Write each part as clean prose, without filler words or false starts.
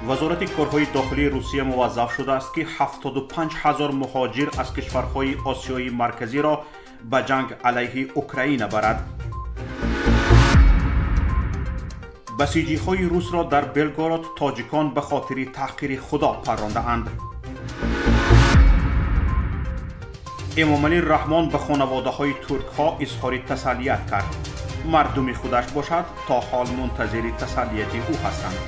Вазорати корҳои дохилии Русия муваззаф шудааст, ки 75 ҳазор муҳоҷир аз кишварҳои Осиёи Марказиро ба ҷанг алайҳи Украина барад. Басиҷиҳои русро дар Белгород тоҷикон ба хотири таҳқири Худо паррондаанд. Эмомалӣ Раҳмон ба хонаводаҳои туркҳо изҳори тасаллият кард. Мардуми худаш бошад, то ҳол мунтазири тасаллияти ӯ ҳастанд.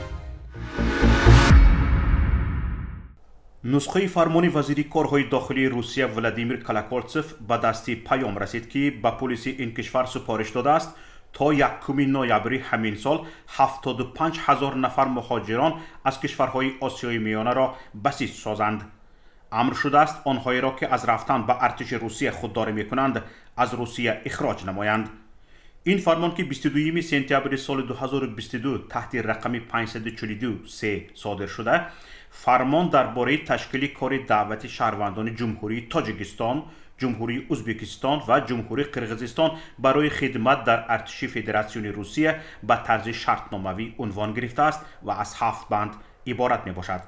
Нусхаи фармони вазири корҳои дохилии Русия Владимир Колоколтсев ба дасти Паём расид, ки ба пулиси ин кишвар супориш додааст, то 1 ноябри ҳамин сол 75 ҳазор нафар муҳоҷирон аз кишварҳои Осиёи Миёнаро басиҷ созанд. Амр шудааст, онҳоеро, ки аз рафтан ба артиши Русия худдорӣ мекунанд, аз Русия ихроҷ намоянд. Ин фармон, ки 22 сентябри соли 2022 таҳти рақами 542 се содир шуда, фармон дар бораи ташкили кори даъвати шаҳрвандони Ҷумҳурии Тоҷикистон, Ҷумҳурии Ӯзбекистон ва Ҷумҳурии Қирғизистон барои хидмат дар артиши Федератсияи Русия ба тарзи шартномавӣ унвон гирифтааст ва аз ҳафт банд иборат мебошад.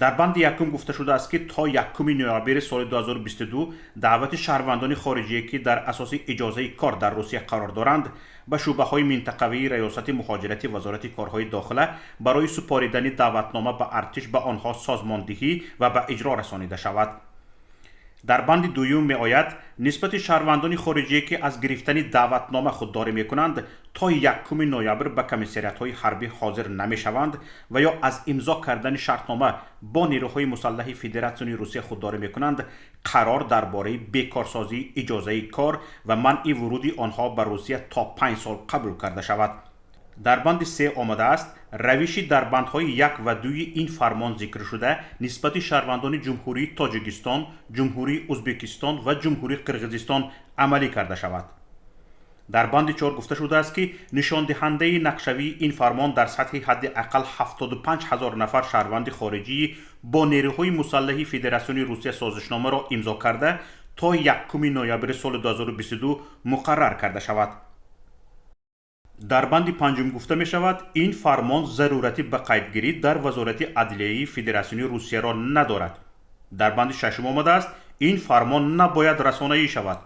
Дар банди якум гуфта шудааст, ки то 1 ноябри соли 2022 даъвати шаҳрвандони хориҷие, ки дар асоси иҷозаи кор дар Русия қарор доранд, ба шӯъбаҳои минтақавии Раёсати муҳоҷирати Вазорати корҳои дохила барои супоридани даъватнома ба артиш ба онҳо созмондиҳӣ ва ба иҷро расонида шавад. Дар банди дуюм меояд: нисбати шаҳрвандони хориҷие, ки аз гирифтани даъватнома худдорӣ мекунанд, то 1 ноябр ба комиссариятҳои ҳарбӣ ҳозир намешаванд ва ё аз имзо кардани шартнома бо нерӯҳои мусаллаҳи Федератсияи Русия худдорӣ мекунанд, қарор дар бораи бекорсозии иҷозаи кор ва манъи вуруди онҳо ба Русия то 5 сол қабул карда шавад. Дар банди се омадааст: равиши дар бандҳои як ва дуи ин фармон зикршуда нисбати шаҳрвандони Ҷумҳурии Тоҷикистон, Ҷумҳурии Ӯзбекистон ва Ҷумҳурии Қирғизистон амалӣ карда шавад. Дар банди чор гуфта шудааст, ки нишондиҳандаи нақшавии ин фармон дар сатҳи ҳадди ақал 75 ҳазор нафар шаҳрванди хориҷии бо нерӯҳои мусаллаҳи Федератсияи Русия созишномаро имзо карда то 1 ноябри соли 2022 муқаррар карда шавад. Дар банди панҷум гуфта мешавад, ин фармон зарурати ба қайдгирӣ дар Вазорати адлияи Федератсияи Русияро надорад. Дар банди шашум омадааст, ин фармон набояд расонаӣ шавад.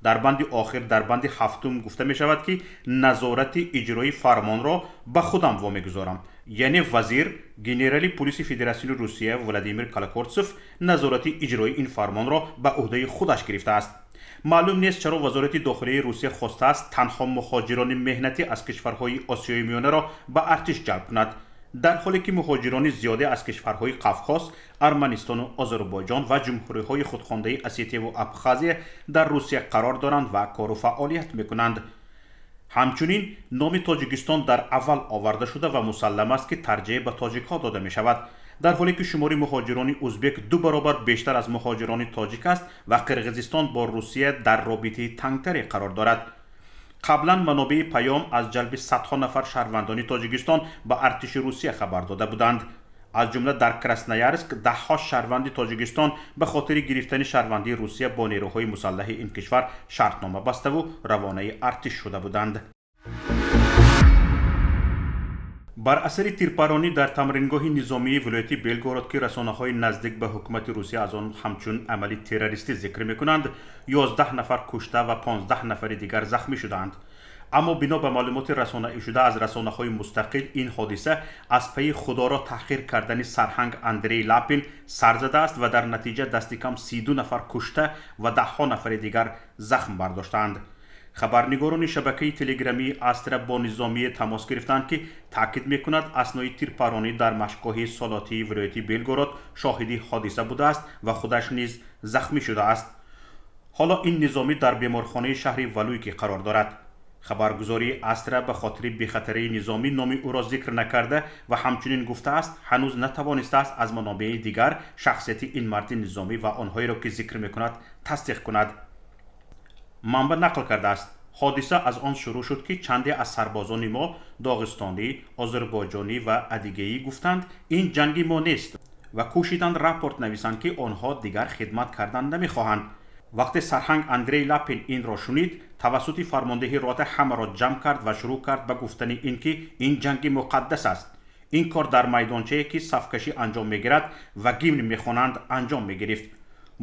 Дар банди охир, дар банди ҳафтум гуфта мешавад, ки назорати иҷрои фармонро ба худам вомегузорам, яъне вазир, генерали пулиси Федератсияи Русия Владимир Колоколтсев назорати иҷрои ин фармонро ба ӯҳдаи худаш гирифтааст. Маълум нест, чаро Вазорати дохилии Русия хостааст танҳо муҳоҷирони меҳнатӣ аз кишварҳои Осиёи Миёнаро ба артиш ҷалб кунад, дар ҳоле ки муҳоҷирони зиёде аз кишварҳои Қавқоз, Арманистону Озарбойҷон ва ҷумҳуриҳои худхондаи Осетияву Абхазия дар Русия қарор доранд ва кору фаъолият мекунанд. Ҳамчунин номи Тоҷикистон дар аввал оварда шуда ва мусаллам аст, ки тарҷеҳ ба тоҷикҳо дода мешавад, дар ҳоле ки шумори муҳоҷирони узбек ду баробар бештар аз муҳоҷирони тоҷик аст ва Қирғизистон бо Русия дар робитаи тангтаре қарор дорад. Қаблан манобеи Паём аз ҷалби садҳо нафар шаҳрвандони Тоҷикистон ба артиши Русия хабар дода буданд. Аз ҷумла дар Красноярск даҳҳо шаҳрванди Тоҷикистон ба хотири гирифтани шаҳрвандии Русия бо нерӯҳои мусаллаҳи ин кишвар шартнома баставу равонаи артиш шуда буданд. Бар асари тирпаронӣ дар тамрингоҳи низомии вилояти Белгород, ки расонаҳои наздик ба ҳукумати Русия аз он ҳамчун амали террористӣ зикр мекунанд, 11 нафар кушта ва 15 нафари дигар захмӣ шудаанд. Аммо бино ба маълумоти расонаӣ шуда аз расонаҳои мустақил, ин ҳодиса аз пайи Худоро таҳқир кардани сарҳанг Андрей Лапин сар задааст ва дар натиҷа дасти кам 32 нафар кушта ва даҳҳо нафари дигар захм бардоштаанд. Хабарнигорони шабакаи телеграмии Астра бо низомие тамос гирифтанд, ки таъкид мекунад, аснои тирпаронӣ дар машқгоҳи солотии вилояти Белгород шоҳиди ҳодиса будааст ва худаш низ захмӣ шудааст. Ҳоло ин низомӣ дар беморхонаи шаҳри Валуйки қарор дорад. Хабаргузории Астра ба хотири бехатарии низомӣ номи ӯро зикр накарда ва ҳамчунин гуфтааст, ҳанӯз натавонистааст аз манобеи дигар шахсияти ин марди низомӣ ва онҳоеро, ки зикр мекунад, тасдиқ кунад. Манбаъ нақл кардааст, ҳодиса аз он шурӯъ шуд, ки чанде аз сарбозони мо, доғистонӣ, озарбойҷонӣ ва адигеӣ, гуфтанд, ин ҷанги мо нест, ва кӯшиданд рапорт нависанд, ки онҳо дигар хидмат кардан намехоҳанд. Вақте сарҳанг Андрей Лапин инро шунид, тавассути фармондеҳи рота ҳамаро ҷамъ кард ва шурӯъ кард ба гуфтани ин ки ин ҷанги муқаддас аст. Ин кор дар майдончае, ки сафкашӣ анҷом мегирад ва гимн мехонанд, анҷом мегирифт.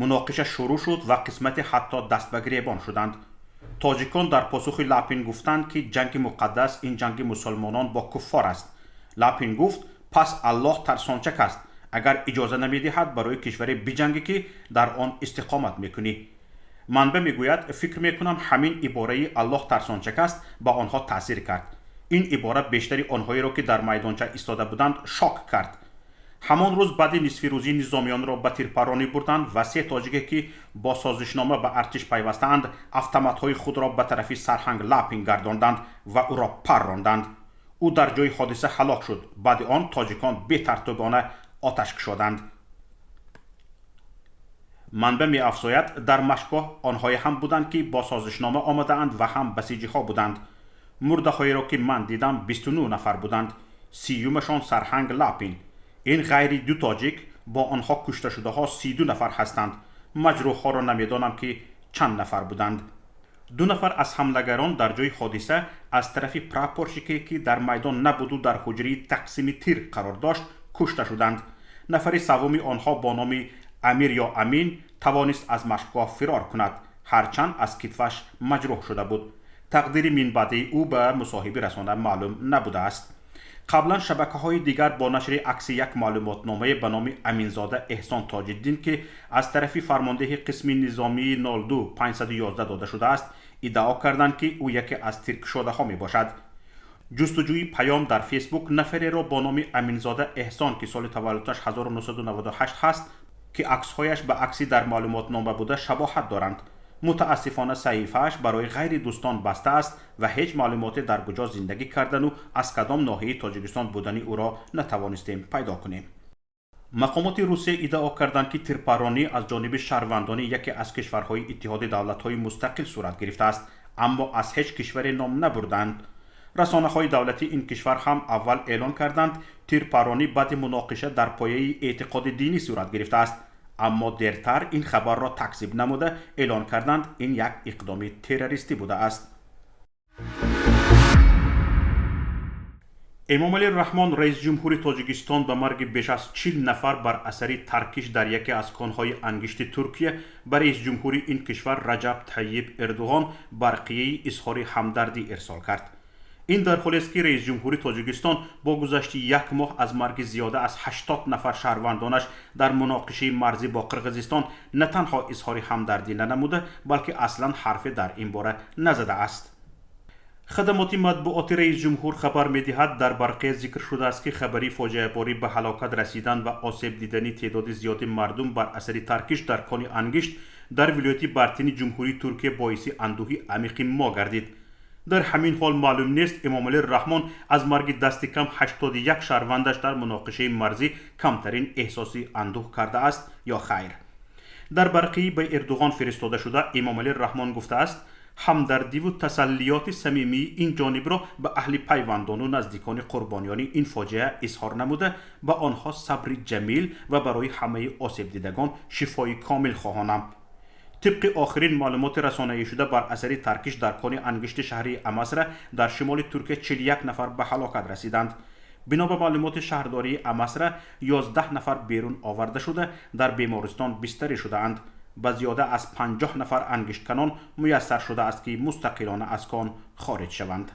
Муноқиша шурӯъ шуд ва қисмате ҳатто даст ба гиребон шуданд. Тоҷикон дар посухи Лапин гуфтанд, ки ҷанги муқаддас ин ҷанги мусулмонон бо куффор аст. Лапин гуфт: пас Аллоҳ тарсончак аст, агар иҷоза намедиҳад барои кишваре биҷангӣ, ки дар он истиқомат мекунӣ. Манбаъ мегӯяд: фикр мекунам, ҳамин ибораи «Аллоҳ тарсончак аст» ба онҳо таъсир кард. Ин ибора бештари онҳоеро, ки дар майдонча истода буданд, шок кард. Ҳамон рӯз баъди нисфирӯзӣ низомиёнро ба тирпаронӣ бурданд ва се тоҷике, ки бо созишнома ба артиш пайвастаанд, автоматҳои худро ба тарафи сарҳанг Лапин гардонданд ва ӯро парронданд. Ӯ дар ҷои ҳодиса ҳалок шуд. Баъди он тоҷикон бетартибона оташ кушоданд. Манбаъ меафзояд: дар машқгоҳ онҳое ҳам буданд, ки бо созишнома омадаанд, ва ҳам басиҷиҳо буданд. Мурдаҳоеро, ки ман дидам, 29 нафар буданд, 30-умашон сарҳанг Лапин. Ин ғайри ду тоҷик, бо онҳо кушташудаҳо 32 нафар ҳастанд. Маҷрӯҳҳоро намедонам, ки чанд нафар буданд. Ду нафар аз ҳамлагарон дар ҷои ҳодиса аз тарафи прапорщике, ки дар майдон набуду дар ҳуҷраи тақсими тир қарор дошт, кушта шуданд. Нафари севуми онҳо бо номи Амир ё Амин тавонист аз машқгоҳ фирор кунад, ҳарчанд аз китфаш маҷрӯҳ шуда буд. Тақдири минбаъдаи ӯ ба мусоҳиби расона маълум набудааст. Қаблан шабакаҳои дигар бо нашри акси як маълумотномае ба номи Аминзода Эҳсон Тоҷиддин, ки аз тарафи фармондеҳи қисми низомии 02 511 дода шудааст, иддао карданд, ки ӯ яке аз тиркушодаҳо мебошад. Ҷустуҷӯи паём дар Фейсбук нафареро бо номи Аминзода Эҳсон, ки соли таваллудаш 1998 ҳаст, ки аксҳояш ба акси дар маълумотнома буда шабоҳат доранд. Мутаассифона, саҳифааш барои ғайри дӯстон баста аст ва ҳеҷ маълумоте дар куҷо зиндагӣ кардану аз кадом ноҳияи Тоҷикистон будани ӯро натавонистем пайдо кунем. Мақомоти Русия иддао карданд, ки тирпаронӣ аз ҷониби шаҳрвандони яке аз кишварҳои Иттиҳоди давлатҳои мустақил сурат гирифтааст, аммо аз ҳеҷ кишваре ном набурданд. Расонаҳои давлатии ин кишвар ҳам аввал эълон карданд, тирпаронӣ баъди муноқиша дар пояи эътиқоди динӣ сурат гирифтааст, аммо дертар ин хабарро такзиб намуда, эълон карданд, ин як иқдоми террористӣ будааст. Эмомалӣ Раҳмон, раисҷумҳури Тоҷикистон, ба марги беш аз 40 нафар бар асари таркиш дар яке аз конҳои ангишти Туркия ба раисҷумҳури ин кишвар Раҷаб Тайиб Эрдуғон барқияи изҳори ҳамдардӣ ирсол кард. Ин дар ҳолест, ки раисҷумҳури Тоҷикистон бо гузашти як моҳ аз марги зиёда аз 80 нафар шаҳрвандонаш дар муноқишаи марзӣ бо Қирғизистон на танҳо изҳори ҳамдардӣ нанамуда, балки аслан ҳарфе дар ин бора назадааст. Хадамоти матбуоти раисҷумҳур хабар медиҳад, дар барқия зикр шудааст, ки хабари фоҷиаборӣ ба ҳалокат расидан ва осеб дидани теъдоди зиёди мардум бар асари таркиш дар кони ангишт дар вилояти Бартини Ҷумҳурии Туркия боиси андӯҳи амиқи мо гардид. Дар ҳамин ҳол маълум нест, Эмомалӣ Раҳмон аз марги дасти кам 81 шаҳрвандаш дар муноқишаи марзӣ камтарин эҳсоси андӯҳ кардааст ё хайр. Дар барқии ба Эрдуғон фиристода шуда Эмомалӣ Раҳмон гуфтааст: ҳамдардиву тасаллиёти самимии ин ҷонибро ба аҳли пайвандону наздикони қурбониёни ин фоҷиа изҳор намуда, ба онҳо сабри ҷамил ва барои ҳамаи осебдидагон шифои комил хоҳонам. Тибқи охирин маълумоти расонаӣшуда, бар асари таркиш дар кони ангишти шаҳри Амасра дар шимоли Туркия 41 нафар ба ҳалокат расиданд. Бино ба маълумоти шаҳрдории Амасра, 11 нафар берун оварда шуда, дар бемористон бистарӣ шудаанд. Ба зиёда аз 50 нафар ангиштканон муяссар шудааст, ки мустақилона аз кон хориҷ шаванд.